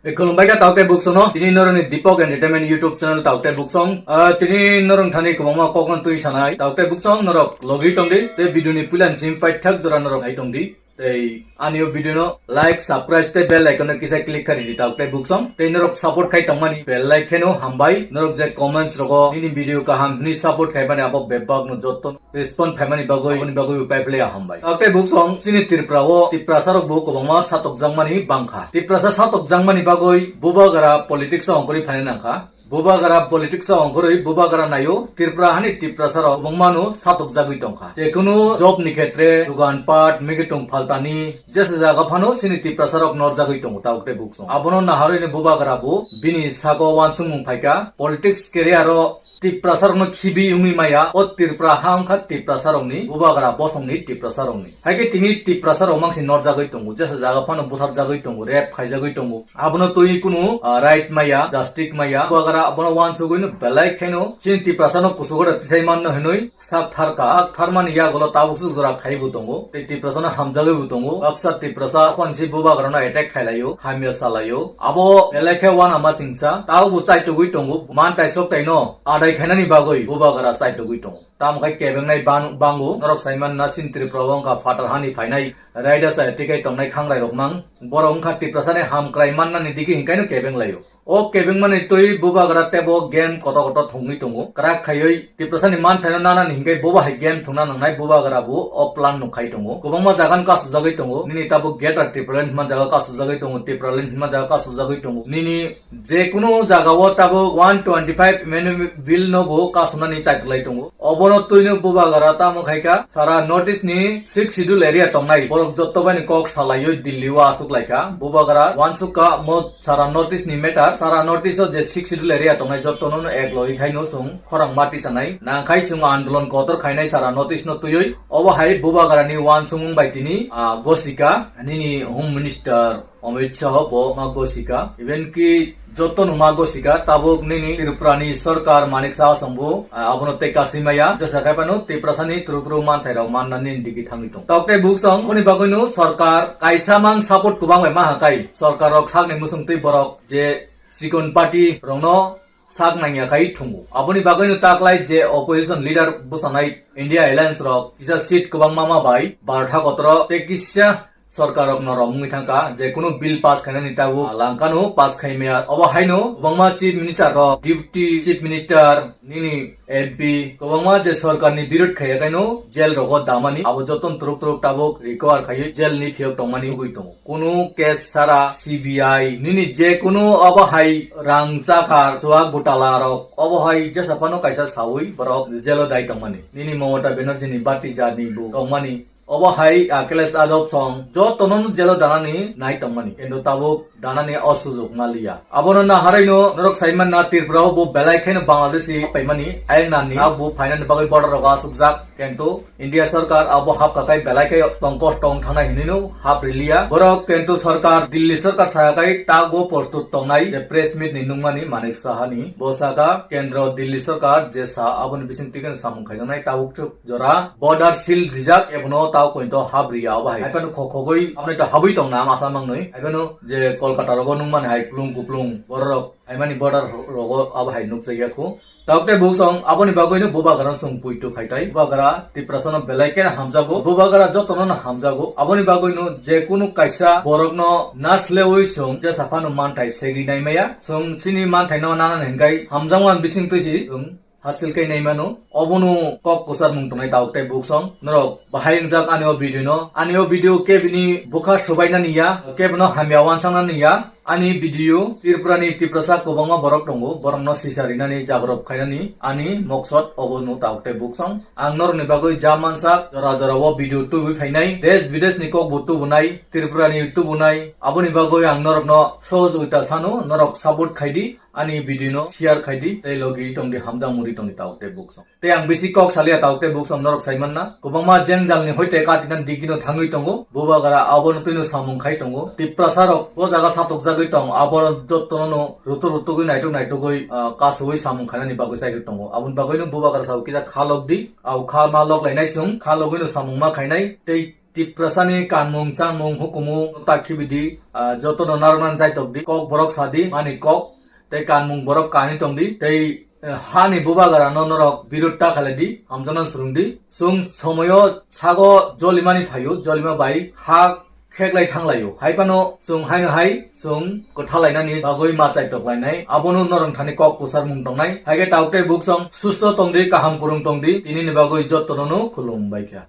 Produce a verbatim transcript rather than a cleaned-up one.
E, khulumbai kha tauk tei buksong no. Tini norok ni Deepak Entertainment YouTube channel tauk tei buksong. Ah, tini norok thani kwbangma kok no twi sanai. Tauk tei buksong norok logi tong di. Tei video ni puila ni sim paithak jora norok nai tong di. Tei ani o video no like, subscribe tei bell icon no kisa click kha di tauk tei buksong. Tei norok support khai tongmani belai kheno hambai. Norok je comments rogo nini video kaham hwnwi support khai mani abo bebak no jotto respond phaimani bagwi, aboni bagwi bo paiphlaiya hambai. Tauk tei buksong chini Tripura o Tiprasa rok bo kwbangma satokjakmani bangkha. Tiprasa satokjakmani bagwi bubagra politics o ongkhorwi phaina nangkha. Bubagra politics o ongkhorwi bubagra naio Tripura hani Tiprasa rok kwbangmano satokjagwi tongkha. Jekunu job ni khetre, dugan pat, migitung phaltani, jesa jaga phano chini Tiprasa rok norjagwi tongo tauk tei buksong. Abono naharwi ni bubagra bo bini sago wansukmung phaikha. Politics career o Tiprasa rokno khibi wngwi maya, o Tripura ha wngkha Tiprasa rokni, bubagra bosongni Tiprasa rokni. Haikhe tini Tiprasa rok mangsi norjagwi tongo, jesa jaga phano butharjagwi tongo, rape khaijagwi tongo. Abono twi kunu, ah, right maya, justice maya. Bubagra abono wansugwino belai kheno chini Tiprasa no kusugo da tisai manno hinwi sak tharka, sak tharmani yagulo tabuk suk jora khaibo tongo. Tei Tiprasa no hamjagwi bo tongo. Baksa Tiprasa kwansi bubagra no attack khailaio, hamya salaio. Abo belai khe wana ma singsa, tabo bo chaitugwi tongo. Man tai sok tai no adai khainani bagwi bubagra chaitugwi tongo. Tamo khe kebengnai ban-, bango. Norok saiman na chini Tripura o wngkha phatar hani phainai raida chaya tikai tongnai khangrai rok mang. Borok wngkha Tiprasa ni hamkrai mannani digi hinkaino kebeng laio. O kebengmani twi bubagra tebo game koto koto thwngwi tongo. Kwrak khaiwi Tiprasa ni manthaino nanani hinkai bobo hai game thwngna nangnai bubagra bo o plan no khai tongo. Kwbangma jaga no kasujagwi tongo. Nini tabuk Greater Tipraland hwnma jaga kasujagwi tongo, Tipraland hwnma jaga kasujagwi tongo. Nini jekunu jaga o tabuk one twenty-five amendment bill no bo kasumnani chaitlai tongo. Obono twino bubagra tamo khaikha sara North East ni Sixth Schedule area tongnai borok jotto bai ni kok salaiwi Delhi o asuk laikha. Bubagra wansukha mo sara North East ni matter, sara North East o je Sixth Schedule area tongnai jotto no ek loi khaino chwng khorang mati sanai. Nangkhai chwng andolon kotor khainai sara North East no twiwi. Obo hai bubagra ni wansukmung bai tini, ah, gosika nini Home Minister Amit Shah bo ma gosika, even ki joto no ma gosika, tabuk nini Tripura ni sorkar Manik Saha songbo, ah, abono tei kasimaya, jesa khai phano Tiprasa ni turu turu manthai rok manna nini digi thangwi tong. Tok tei buk song, boni bagwi no sorkar kaisa mang support kwbang bai ma hakai, sorkar rok sakni musung twi borok je chikon party rok no sak nangya khai thungo. Aboni bagwi no taklai je opposition leader bwsanai India Alliance rok kisa seat kwbangma ma bai Bharat hakotoro tei kisa sorkar rok no romwi thangkha, je kunu bill pass khainani tabuk langkano pass khaimaya. Obo haino kwbangma chief minister rok, deputy chief minister, nini M P kwbangma je sorkar ni birod khaiya kaino jail rogo damani, abo joton turuk turuk tabuk recover khaiwi jail ni phiyok tongmani wngwi tongo. Kunu case sara C B I nini je kunu obo hai rang chakha chwak gotala rok obo hai jesa phano kaisa sawi borok jail o dai tongmani. Nini Mamata Banerjee ni bati jani bo tongmani. Obo hai Akhilesh Yadav song jotono no jail o danani nai tongmani. Kintu tabuk danani o sujok maliya. Abono naharwi no norok saiman na Tripura o bo belai kheno Bangladeshi paimani ayang nani abo phainani bagwi border rogo asukjak. Kintu India sorkar abo hap kakai belai khe tongkos tong thangnai hinwi no hap riliya. Borok kintu sorkar, Delhi sorkar sayakai tago prostut tongnai je press meet ni nungmani Manik Saha ni. Bo saka kendro Delhi sorkar je sa aboni bising twi khe samung khaijaknai tabuk chuk jora border seal rijak ebono tao pointo hap riya abo hai. Hai phano khok khogwi aboni to habwi tong na masa mangnwi. Hai phano je Kolkata rogo nungmani hai klung kuplung borok hai mani border rogo abo hai nukjakya khu. Tok tei buk song aboni bagwi no bubagra song puitu phaitai. Bubagra Tiprasa no belai khe hamjago. Bubagra jotono no hamjago. Aboni bagwi no je kunu kaisa borok no naslewi song jesa phano manthai segwi naimaya. Song chini manthai no nana hinkai hamjakma bising twi si song hasil khe naimano. Obono kok kwchar mung tongnai tok tei buk song. Norok bahai wngjak ani o video no. Ani o video kebini bwkha subainani ya, kebino hamya wansangnani ya. Ani video Tripura ni Tiprasa kwbangma borok tongo, borokno sisa rinani jagrob khainani ani moksot obono tok tei buk song. Ang norokni bagwi ja mansak jora jora o video tubui phainai, desh bidesh ni kok bo tubunai, Tripura ni tubunai, aboni bagwi ang norokno sohojogita sano, norok support khaidi, ani video no share khaidi, tei logi tongdi hamjak muri tongdi tok tei buk song. Tei ang bisi kok salia tok tei buk song norok saimanna. Kwbangma jengjalni hoite katinani digino thangwi tongo. Bubagra abono twino samung khai tongo. Tiprasa rok bo jaga satokjagwi tong. Abono jottono no rutuk rutugwi naituk naitugwi, ah, kasugwi samung khainani bagwi chaijak tongo. Aboni bagwino bubagra sao kisa kha lokdi. Au kha ma loklainai chwng. Kha logwino samung ma khainai. Tei Tiprasani kanmung, changmung, hukumu ta khibidi, ah, jotono narwknani chaitok di, kok borok sadi, mani kok, tei kanmung borok kani tongdi, tei, eh, hani bubagarano norok birut ta khalai di, hamjakna swrwng di. Chwng somoyo sago jolimani phaio, jolima bai ha kheklai thanglaio. Hai phano chwng haino hai chwng kwthalainani bagwi ma chaitoklainai. Abono norok thani kok kwcharmung tongnai. Hai khe tabuk tei buk chwng susto tongdi, kaham kwrwng tongdi. Tinini bagwi jotono no khulum bai kha.